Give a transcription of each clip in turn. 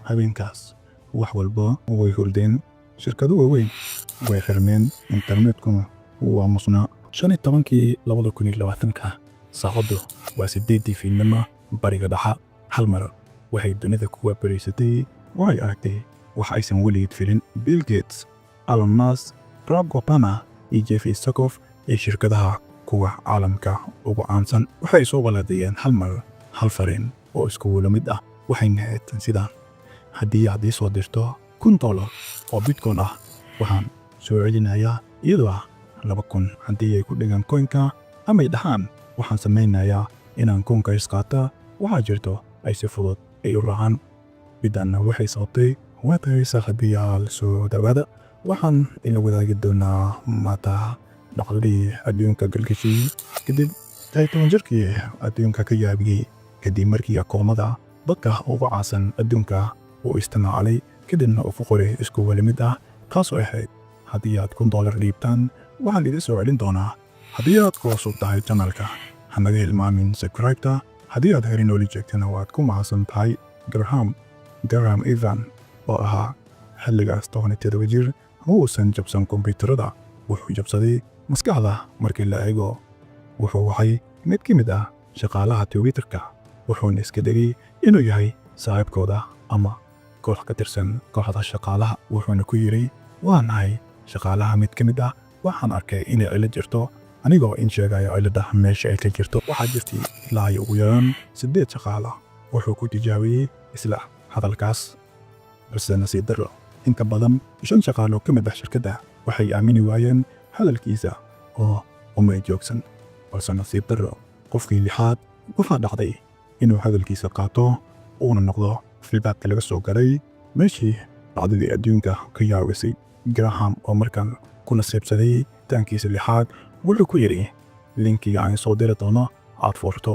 Habeenkaas wax walba way hurdeen, shirkado waaweyn way xirmeen, internetkuna wuu aamusnaa. 15-kii 2020-ka, saacaddu waa 8-dii fiidnimo Bariga Dhexe. Hal mar waxay dunida ku waabariysatay oo ay aragtay wax aysan weligeed filin. Bill Gates, Elon Musk, Barack Obama iyo Jeff Bezos ee shirkadaha kuwa caalamka ugu caansan waxay soo walaadayeen hal mar hal fariin oo isku wada mid ah. Waxayna ahayd sidaan: "Haddii aad ii soo dirto $1000 oo Bitcoin ah, waxaan soo celinayaa iyadoo ah 2000." Haddii ay ku dhigaan coinka amay dhahaan, "Waxaan samaynayaa inaan coinka isqaata," waxaa jirto ay si fudud ay u raacaan. Midanna waxay sababtay. Waa tahay, saaxiibayaal, soo dhawaada. Waxaan ila wadaagi doonaa maanta dhaqdii adduunka galgashay kadib 16 jirkii adduunka ka yaabiyey, kadib markii akoomada dadka ugu caansan adduunka uu isticmaalay, kadibna uu ku qoray isku wali mid ah, taasoo ahayd: "Haddii aad $1000 dhiibtaan, waxaan idin soo celin doonaa." Haddii aad ku cusub tahay channelka, ha naga hilmaamin subscribe-ta. Haddii aad hore noola jeegtana, waad ku mahadsan tahay. Graham Evan oo ahaa xilligaas 17 jir ma uusan jabsan kombiyuutarada, wuxuu jabsaday maskaxda. Markii la eego, wuxuu wacay mid ka mid ah shaqaalaha Twitterka, wuxuuna iska dhigay inuu yahay saaxiibkooda ama koox ka tirsan kooxda shaqaalaha. Wuxuuna ku yidhi: "Waa nahay shaqaalaha mid ka mid ah, waxaan arkay inay cillad jirto, anigoo in sheegayo cilladda meesha ay ka jirto." Waxaa jirtay ilaa iyo ugu yaraan siddeed shaqaala wuxuu ku tijaabiyey isla hadalkaas, balse nasiib darro, in ka badan shan shaqaalo ka mid ah shirkadda waxay aamini waayeen hadalkiisa oo umay joogsan. Balse nasiib darro, qofkii lixaad waxaa dhacday inuu hadalkiisa qaato, uuna noqdo albaabka laga soo galay meeshii dhacdadii adduunka ka yaawisay. Graham oo markan ku nasiibsaday taankiisa lixaad wuxuu ku yidhi: "Linkiga aan soo diri doono aad furto."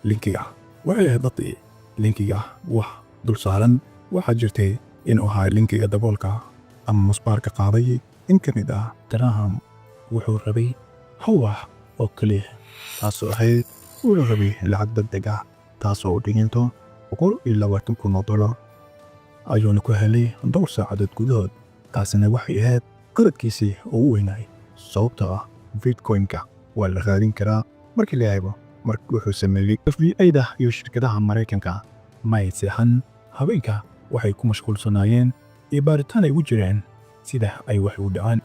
Linkiga waxay ahayd dadii linkiga wax dul saaran. Waxaa jirtay inuu ahaa linkiga daboolka ama musbaarka qaaday in ka mid ah. Graham wuxuu rabay hal wax oo keliya, taasoo ahayd wuxuu rabay lacag degdeg ah, taasoo u dhiginto $120,000, ayuuna ku helay dhowr saacadood gudahood. Taasina waxay ahayd qaladkiisii ugu weynaay, sababtoo ah Bitcoin-ka waa la raadin karaa markii la eego. Marka wuxuu sameeyey, FBI-da iyo shirkadaha Maraykanka ma ay seexan habeenka. Waxay ku mashquulsanaayeen iyo baaritaan ay ugu jireen sida ay wax u dhaceen.